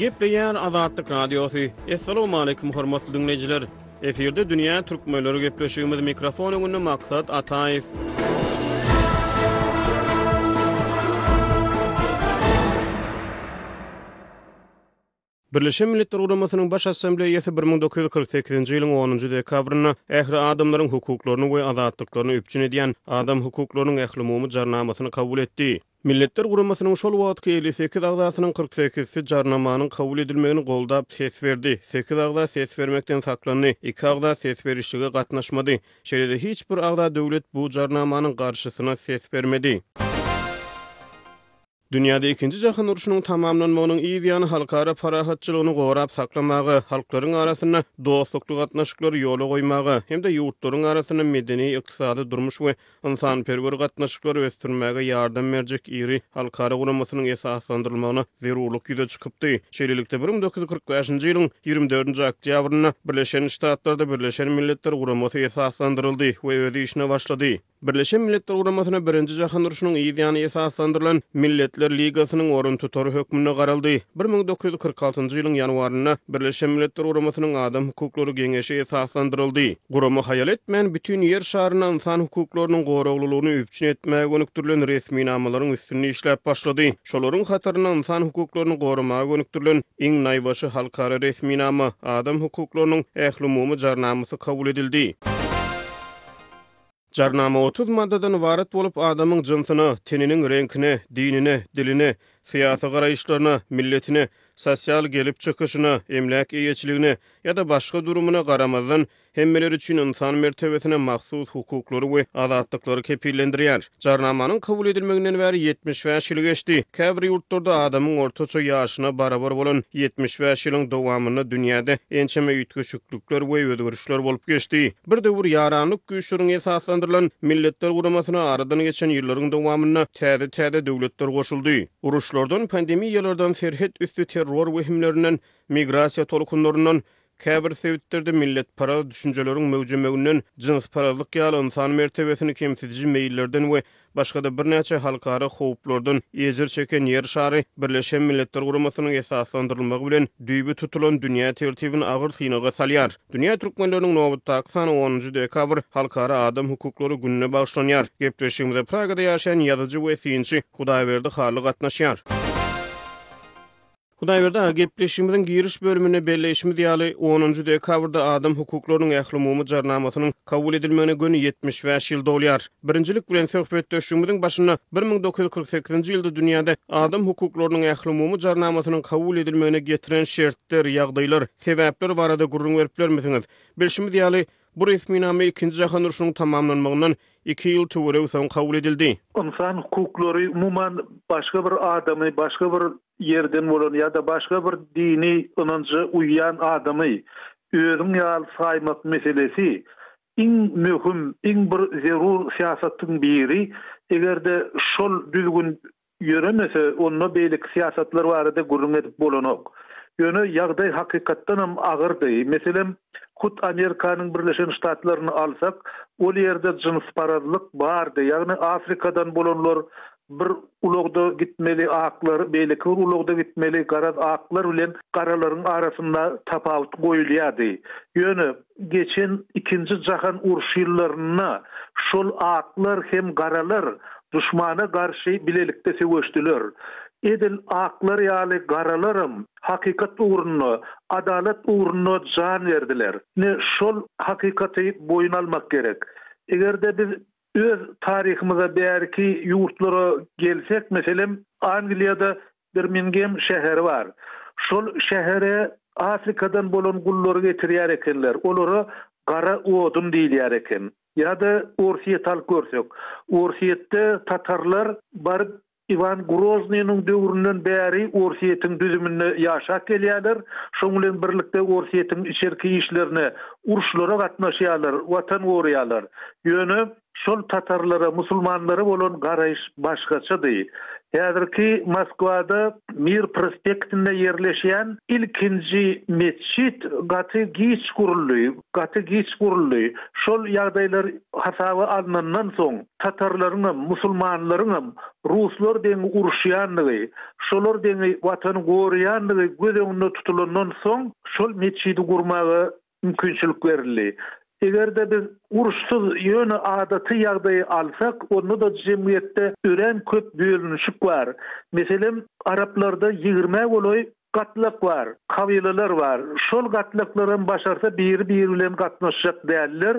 Gepleýär Azatlyk Radiosy. Assalamualaikum hormatly diňleýjiler. Efirde dünýä türkmenleri gepleşigimiz mikrofon öňünde Maksat Ataýew. Birleşen Milletler Guramasynyň Baş Assambleýasy 1948-nji ýylyň onunjy dekabrynda ähli adamlaryň hukuklaryny we azatlyklaryny üpjün edýän Adam hukuklarynyň ählumumy Jarnamasyny kabul etdi. Milletler Guramasynyň şol wagtky 58 agzasynyň 48-si Jarnamanyň kabul edilmegini goldap ses berdi, sekiz agza ses bermekden saklandy, iki agza ses berişlige gatnaşmady. Şeýle-de hiç bir agza döwlet bu Jarnamanyň garşysyna ses bermedi. Dünýäde Ikinji jahan urşunyň tamamlanmagynyň yz ýany halkara parahatçylygyny gorap saklamaga, halklaryň arasynda dostlukly gatnaşyklary ýola goýmaga hem-de ýurtlaryň arasynda medeni, ykdysady, durmuş we ynsanperwer gatnaşyklary ösdürmäge ýardam berjek iri halkara guramasynyň esaslandyrylmagyna zerurlyk ýüze çykypdy. Şeýlelikde, 1945-nji ýylyň 24-nji oktýabrynda Birleşen Ştatlarda Birleşen Milletler Guramasy esaslandyryldy we öz işine başlady. Birleşen Milletler Guramasyna Birinji jahan urşunyň yz ýany esaslandyrylan Milletler Ligasynyň oruntutary hökmünde garaldy. 1946-njy ýylyň ýanwarynda Birleşen Milletler Guramasynyň Adam hukuklary geňeşi esaslandyryldy. Gurama haýal etmän bütin Ýer şarynda ynsan hukuklarynyň goraglylygyny üpjün etmäge gönükdirilen resminamalaryň üstünde işläp başlady. Şolaryň hatarynda ynsan hukuklaryny goramaga gönükdirilen iň naýbaşy halkara resminama, Adam hukuklarynyň ählumumy Jarnamasy kabul edildi. Jarnama 30 maddadan ybarat bolup, adamyň jynsyna, teniniň reňkine, dinine, diline, syýasy garaýyşlaryna, milletine, sosial gelip çykyşyna, emläk eýeçiligine ýa-da başga durumyna garamazdan, hemmeler üçin ynsan mertebesine mahsus hukuklary we azatlyklary kepillendirýär. Jarnamanyň kabul edilmeginden bäri 75 ýyl geçdi. Käbir ýurtlarda adamyň ortaça ýaşyna barabar bolan 75 ýylyň dowamynda dünýäde ençeme üýtgeşiklikler we özgerişler bolup geçdi. Bir döwür ýaranlyk güýçleriň esaslandyrylan Milletler Guramasyna aradan geçen ýyllaryň dowamynda täze-täze döwletler goşuldy. Uruşlardan, pandemiýalardan, serhet üsti terror wehimlerinden, migrasiýa tolkunlaryndan, käbir sebitlerde milletparaz düşünjeleriň möwjemeginden, jynsparazlyk ýaly ynsan mertebesini kemsidiji meýillerden we başga-da birnäçe halkara howplardan ejir çeken Ýer şary Birleşen Milletler Guramasynyň esaslandyrylmagy bilen düýbi tutulan dünýä tertibini agyr synaga salýar. Dünýä türkmenleriniň nobatdaky sany onunjy dekabr Halkara adam hukuklary gününe bagyşlanýar. Gepleşigimize Pragada ýaşaýan ýazyjy we synçy Hudaýberdi Hally gatnaşýar. Hudaýberdi aga, gepleşigimiziň giriş bölüminde belleýşimiz ýaly, onunjy dekabrda Adam hukuklarynyň ählumumy Jarnamasynyň kabul edilmegine göni 75 ýyl dolýar. Birinjilik bilen, söhbetdeşligimiziň başynda 1948-nji ýylda dünýäde Adam hukuklarynyň ählumumy Jarnamasynyň kabul edilmegine getiren şertler, ýagdaýlar, sebäpler barada gürrüň berip bilermisiňiz? Bilşimiz ýaly, bu resminama Ikinji jahan urşunyň tamamlanmagyndan iki ýyl töweregi soň kabul edildi. Ynsan hukuklary, umuman, başga bir adamy, başga bir ýerden bolan ýa-da başga bir dini ynanja uýýan adamy özüň ýaly saýmak meselesi iň möhüm, iň bir zerur syýasatyň biri. Eger-de şol düzgün ýöremese, onda beýleki syýasatlar barada gürrüň edip bolanok. Ýöne ýagdaý hakykatdanam agyrdy. Meselem, hut Amerikanyň Birleşen Ştatlaryny alsak, ol ýerde jynsparazlyk bardy, ýagny Afrikadan bolanlar Bir ulagda gitmeli aklar, beýleki bir ulagda gitmeli garaz aklar bilen garalaryň arasynda tapawut goýulýardy. Ýöne geçen ikinji jahan urşy ýyllarynda şol aklar hem garalar duşmana garşy bilelikde söweşdiler. Edil aklar ýaly garalaram hakykat ugrunda, adalat ugrunda jan berdiler. Ine şol hakykaty boýun almak gerek. Eger-de biz Öz taryhymyza bäriki ýurtlara gelsek, meselem, Angliýada Birmingem şäheri bar. Şol şähere Afrikadan bolan gullary getirýär ekenler. Olara gara odun diýilýär eken. Ýa-da Orsýeti alyp görsek. Orsýetde tatarlar baryp Iwan Groznynyň döwründen bäri Orsýetiň düzüminde ýaşap gelýärler. Şoň bilen birlikde Orsýetiň içerki işlerine, uruşlara gatnaşýarlar, watan goraýarlar. Ýöne şol tatarlara, musulmanlara bolan garaýyş başgaçady. Häzirki Moskwada Mir prospektinde ýerleşýän ilkinji metjit gaty giç guruldy, gaty giç guruldy. Şol ýagdaýlar hasaba alnandan soň, tatarlaryňam, musulmanlaryňam ruslar deňi uruşýandygy, şolar deňi Watany goraýandygy göz öňünde tutulandan soň, şol metjidi gurmaga mümkinçilik berildi. Eger-de biz uruşsyz, ýöne adaty ýagdaýy alsak, onda-da jemgyýetde örän köp bölünişik bar. Meselem, araplarda ýigrimä golaý gatlak bar, kabylalar bar. Şol gatlaklaram başarsa biri-biri bilen gatnaşjak däller,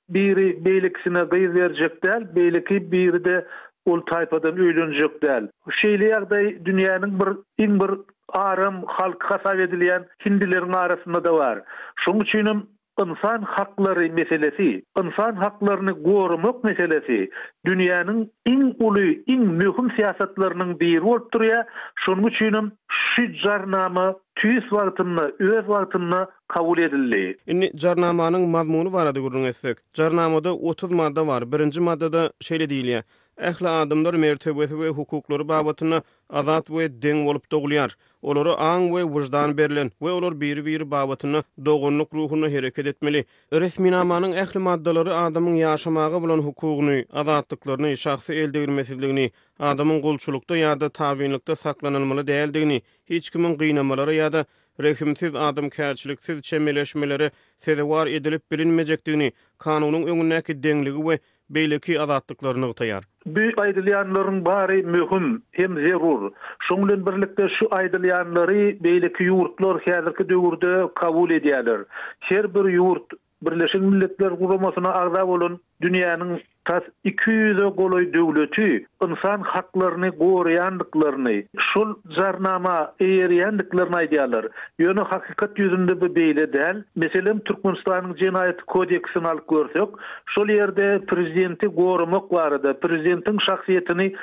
biri beýlekisine gyz berjek däl, beýleki biri-de ol taýpadan öýlenjek däl. Şeýle ýagdaý dünýäniň bir iň bir aram halky hasap edilýän hindileriň arasynda-da bar. Şonuň üçinem ynsan haklary meselesi, ynsan haklaryny goramak meselesi dünýäniň iň uly, iň möhüm syýasatlarynyň biri bolup durýar. Şonuň üçinem şu jarnama tüýs wagtynda, öz wagtynda kabul edildi. Indi Jarnamanyň mazmuny barada gürrüň etsek. Jarnamada 30 madda bar. Birinji maddada şeýle diýilýär, Ähli adamlar mertebesi we hukuklary babatynda azat we deň bolup dogulýar. Olara aň we wyždan berlen we olar biri-biri babatynda doganlyk ruhunda hereket etmeli. Resminamanyň ähli maddalary adamyň ýaşamaga bolan hukugyny, azatlyklaryny, şahsy eldegrilmesizligini, adamyň gulçulykda ýa-da tabynlykda saklanylmaly däldigini, hiç kimiň gynamalara ýa-da rehimsiz, adamkärçiliksiz çemeleşmelere sezewar edilip bilinmejekdigini, kanunyň öňündäki deňligi we beýleki azatlyklary nygtaýar. Bu aýdylýanlaryň bary möhüm hem zerur. Şoň bilen birlikde şu aýdylýanlary beýleki ýurtlar häzirki döwürde kabul edýärler. Her bir ýurt Birleşen Milletler Guramasyna agza bolan dünýäniň tas 200-e golaý döwleti ynsan haklaryny goraýandyklaryny, şol jarnama eýerýändiklerini aýdýarlar. Ýöne hakykat ýüzünde bu beýle däl. Meselem, Türkmenistanyň Jenaýat kodeksini alyp görsek, şol ýerde prezidenti goramak barada, prezidentiň şahsyýetini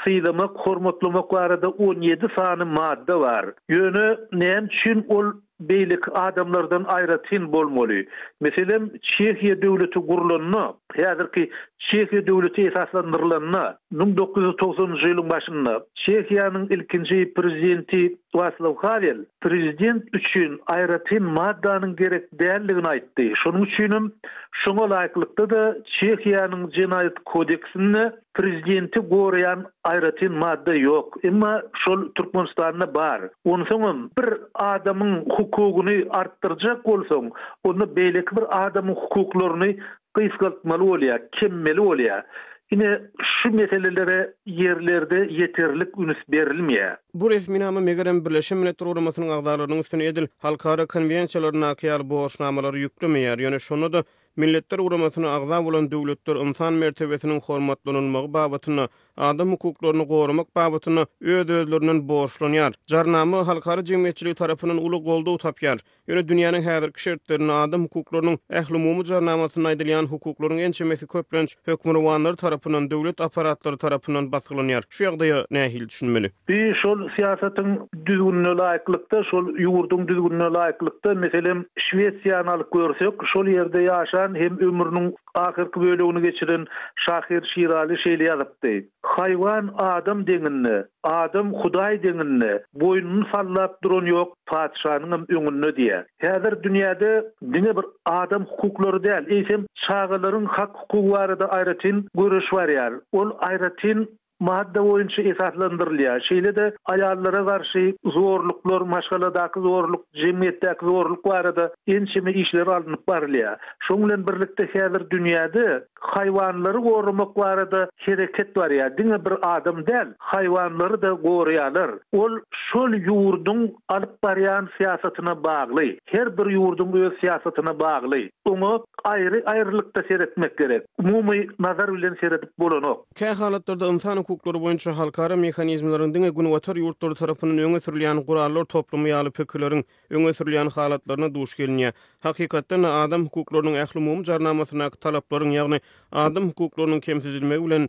sylamak, hormatlamak barada 17 sany madda bar. Ýöne näme üçin ol beýleki adamlardan aýratyn bolmaly. Meselem, Çehiýa döwleti gurlanda, häzirki Çehiýa döwleti esaslandyrylanda, 1990-njy ýylyň başynda Çehiýanyň ilkinji prezidenti Waslaw Hawel prezident üçin aýratyn maddanyň gerek däldigini aýtdy. Şonuň üçinem şoňa laýyklykda-da Çehiýanyň Jenaýat kodeksinde Prezidenti goraýan aýratyn madda ýok. Emma şol Türkmenistanda bar. Onsoňam bir adamyň hukugyny artdyrjak bolsaň, onda beýleki bir adamyň hukuklaryny gysgaltmaly bolýar, kemmeli bolýar. Ine, şu meselelere ýerlerde ýeterlik üns berilmeýär. Bu resminama, megerem, Birleşen Milletler Guramasynyň agzalarynyň üstüne edil halkara konwensiýalaryndaky ýaly borçnamalary ýüklemeýär, ýöne şonda-da Milletler Guramasyna agza bolan döwletler ynsan mertebesiniň hormatlanylmagy babatynda, adam hukuklaryny goramak babatynda öz-özlerinden borçlanýar. Jarnama halkara jemgyýetçiligi tarapyndan uly goldaw tapýar. Ýöne dünýäniň häzirki şertlerinde adam hukuklarynyň ählumumy jarnamasynda aýdylýan hukuklaryň ençemesi köplenç hökmürowanlar tarapyndan, döwlet apparatlary tarapyndan basgylanýar. Şu ýagdaýa nähili düşünmeli? Bi şol syýasatyň düzgünine laýyklykda, şol ýurduň düzgünine laýyklykda, meselem, Şwesiýany alyp görsek, şol ýerde ýaşan hem ömrüniň ahyrky bölegini geçiren şahyr Şiraly şeýle ýazypdy, Haýwan adam deňinde, adam Hudaý deňinde, boýnuny sallap duran ýok patyşanyňam öňünde diýýär. Häzir dünýäde diňe bir adam hukuklary däl, eýsem, çagalaryň hak-hukugy barada aýratyn göreş barýar. Ol aýratyn Madda boýunça esaslandyrylýar. Şeýle-de aýallara garşy zorluklar, maşgaladaky zorluk, jemgyýetdäki zorluk barada ençeme işler alnyp barylýar. Şonuň bilen birlikde häzir dünýäde haýwanlary goramak barada hereket barýar. Diňe bir adam däl, haýwanlary-da goraýarlar. Ol şol ýurduň alyp barýan syýasatyna bagly. Her bir ýurduň öz syýasatyna bagly. Oňa aýry-aýrylykda seretmek gerek. Umumy nazar bilen seredip bolanok. Kä halatlarda ynsan hukuklary boýunça halkara mehanizmleriň diňe Günbatar ýurtlary tarapyndan öňe sürülýän gurallar toplumy ýaly pikirleriň öňe sürülýän halatlaryna duş gelinýär. Hakykatdan-da, adam hukuklarynyň ählumumy jarnamasyndaky talaplaryň, ýagny adam hukuklarynyň kemsidilmegi bilen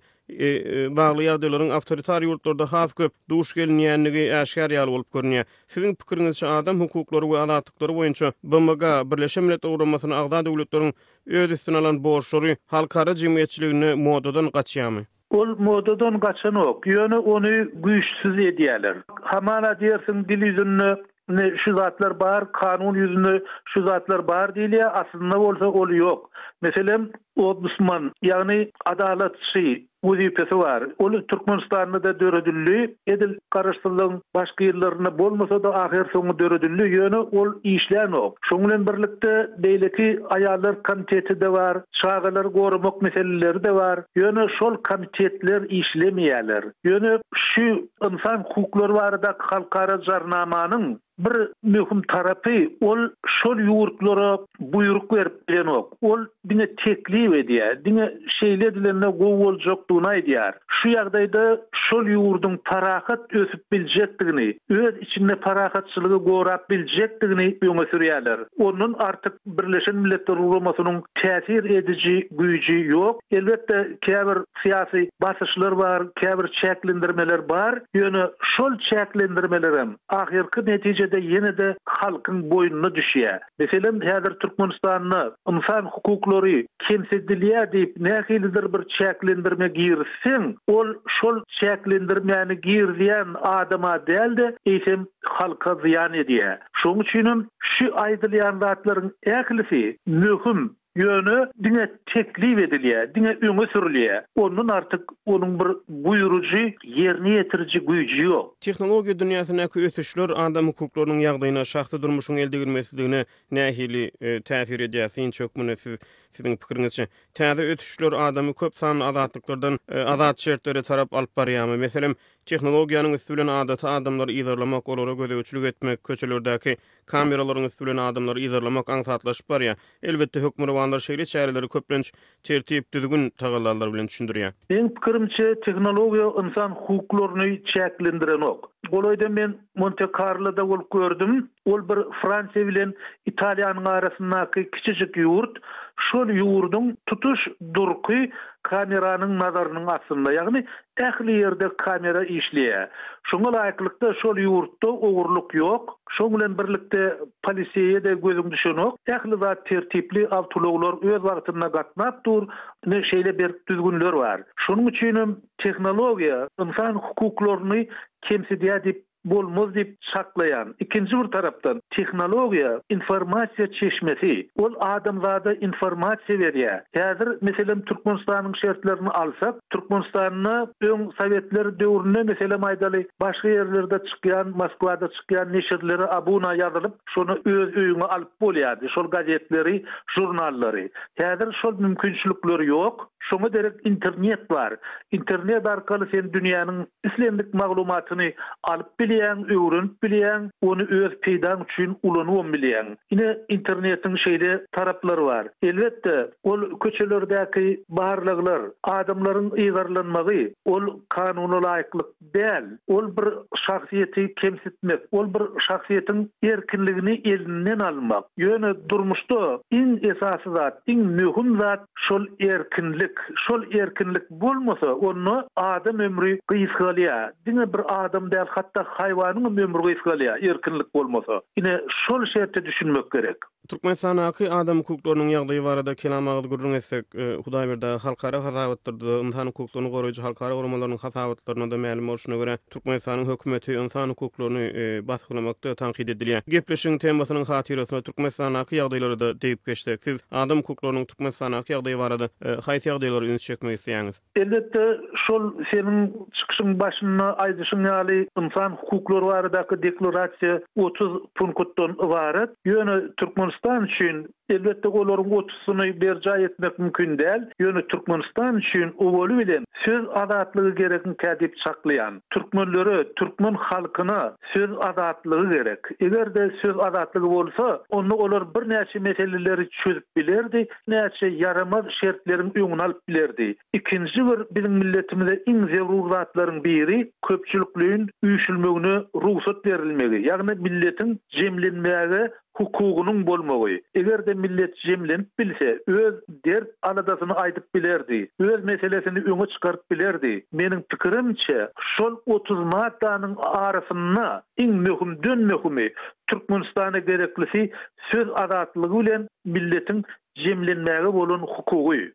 bagly ýagdaýlaryň awtoritar ýurtlarda has köp duş gelinýändigi äşgär ýaly bolup görünýär. Siziň pikiriňizçe, adam hukuklary we azatlyklary boýunça BMG, Birleşen Milletler Guramasyna agza döwletleriň öz üstüne alan borçlary halkara jemgyýetçiliginde modadan gaçýarmy? Ol modadan gaçanok, ýöne ony güýçsüz edýärler. Hamala diýersiň dil ýüzünde ine şu zatlar bar, kanun ýüzünde şu zatlar bar diýilýär, aslynda bolsa ol ýok. Meselem, Ombudsman, ýagny adalatçy wezipesi bar. Ol Türkmenistanda-da döredildi. Edil Garaşsyzlygyň başky ýyllarynda bolmasa-da, ahyrsoňy döredildi, ýöne ol işlänok. Şonuň bilen birlikde, beýleki aýallar komiteti-de bar, çagalary goramak meseleleri-de bar. Ýöne şol komitetler işlemeýärler. Ýöne şu ynsan hukuklary baradaky halkara jarnamanyň Bir möhüm tarapy, ol şol ýurtlara buýruk berip bilenok. Ol diňe teklip edýär, diňe şeýle edilende gowy boljakdygyny aýdýar. Şu ýagdaýda şol ýurduň parahat ösüp biljekdigini, öz içinde parahatçylygy gorap biljekdigini öňe sürýärler. Ondan artyk Birleşen Milletler Guramasynyň täsir ediji güýji ýok. Elbetde, käbir syýasy basyşlar bar, käbir çäklendirmeler bar, ýöne şol çäklendirmelerem ahyrky netijede ýene-de halkyň boýnuna düşýär. Meselem, häzir Türkmenistanda ynsan hukuklary kemsidilýär diýip nähilidir bir çäklendirme girizseň, ol şol çäklendirmäni girizýän adama däl-de, eýsem halka zyýan edýär. Şonuň üçinem şu aýdylýan zatlaryň ählisi möhüm Ýöne diňe teklip edilýär, diňe öňe sürülýär. Ondan artyk onuň bir buýrujy, ýerine ýetiriji güýji ýok. Tehnologiýa dünýäsindäki ösüşler adam hukuklarynyň ýagdaýyna, şahsy durmuşyň eldegrilmesizligine nähili täsir edýär? Synçy hökmünde siz, siziň pikiriňizçe, täze ösüşler adamy köp sanly azatlyklardan azat şertlere tarap alyp barýarmy? Meselem, tehnologiýanyň üsti bilen adaty adamlary yzarlamak, olara gözegçilik etmek, köçelerdäki Kameralaryň üsti bilen adamlary yzarlamak aňsatlaşyp barýar. Elbetde, hökmürowanlar şeýle çäreleri köplenç tertip, düzgün tagallalary bilen düşündirýär. Meň pikirimçe, tehnologiýa ynsan hukuklaryny çäklendirenok. Golaýda men Monte-Karloda bolup gördüm. Ol bir Fransiýa bilen Italiýanyň arasyndaky kiçijik ýurt. Şol ýurduň tutuş durky kameranyň nazarynyň astynda, ýagny ähli ýerde kamera işleýär. Şoňa laýyklykda şol ýurtda ogurlyk ýok. Şoň bilen birlikde poliseýe-de gözüň düşenok. Ähli zat tertipli, awtoulaglar öz wagtynda gatnap dur. Ine şeýle berk düzgünler bar. Şonuň üçinem tehnologiýa ynsan hukuklaryny kemsidýär diýip bolmaz diýip çaklaýan. Ikinji bir tarapdan, tehnologiýa informasiýa çeşmesi. Ol adamzada informasiýa berýär. Häzir, meselem, Türkmenistanyň şertlerini alsak, Türkmenistanda öň sowetler döwründe, meselem aýdaly, başga ýerlerde çykýan, Moskwada çykýan neşirlere abuna ýazylyp, şony öz öýüňe alyp bolýardy, şol gazetleri, žurnallary. Häzir şol mümkinçilikler ýok. Şoňa derek internet bar. Internet arkaly sen dünýäniň islendik maglumatyny alyp bilýäň, öwrenip bilýäň, ony öz peýdaň üçin ulanybam bilýäň. Ine, internetiň şeýle taraplary bar. Elbetde, ol köçelerdäki barlaglar, adamlaryň yzarlanmagy, ol kanuna laýyklyk däl. Ol bir şahsyýeti kemsitmek, ol bir şahsyýetiň erkinligini elinden almak. Ýöne durmuşda iň esasy zat, iň möhüm zat şol erkinlik. Şol erkinlik bolmasa, onda adam ömri gysgalýar. Diňe bir adam däl, hatda haýwanyňam ömri gysgalýar, erkinlik bolmasa. Ine, şol şerte düşünmek gerek. Türkmenistandaky adam hukuklarynyň ýagdaýy barada kelam agyz gürrüň etsek, Hudaýberdi aga, halkara hasabatlarda-da, ynsan hukuklaryny goraýjy halkara guramalarynyň hasabatlarynda-da mälim bolşuna görä, Türkmenistanyň hökümeti ynsan hukuklaryny basgylamakda tankyt edilýär. Gepleşigiň temasynyň hatyrasyna Türkmenistandaky ýagdaýlara-da degip geçsek, siz adam hukuklarynyň Türkmenistandaky ýagdaýy barada haýsy ýagdaýlara üns çekmek isleýäňiz? Elbetde, şol seniň çykyşyň başynda aýdyşyň ýaly, ynsan hukuklary baradaky deklarasiýa 30 punktdan ybarat. Ýöne Türkmenistan üçin, elbetde, olaryň otuzsyny berjaý etmek mümkin däl, ýöne Türkmenistan üçin owaly bilen söz azatlygy gerekmikä diýip çaklaýan. Türkmenlere, türkmen halkyna söz azatlygy gerek. Eger-de söz azatlygy bolsa, onda olar birnäçe meseleleri çözüp bilerdi, näçe ýaramaz şertleriň öňüni alyp bilerdi. Ikinji bir biziň milletimize iň zerur zatlaryň biri köpçülikleýin üýşülmegine rugsat berilmegi, ýagny milletiň jemlenmäge hukugynyň bolmagy. Eger-de millet jemlenip bilse, öz dert-aladasyny aýdyp bilerdi, öz meselesini öňe çykaryp bilerdi. Meniň pikirimçe, şol 30 maddanyň arasynda iň möhümden-möhümi, Türkmenistana gereklisi söz azatlygy bilen milletiň jemlenmäge bolan hukugy.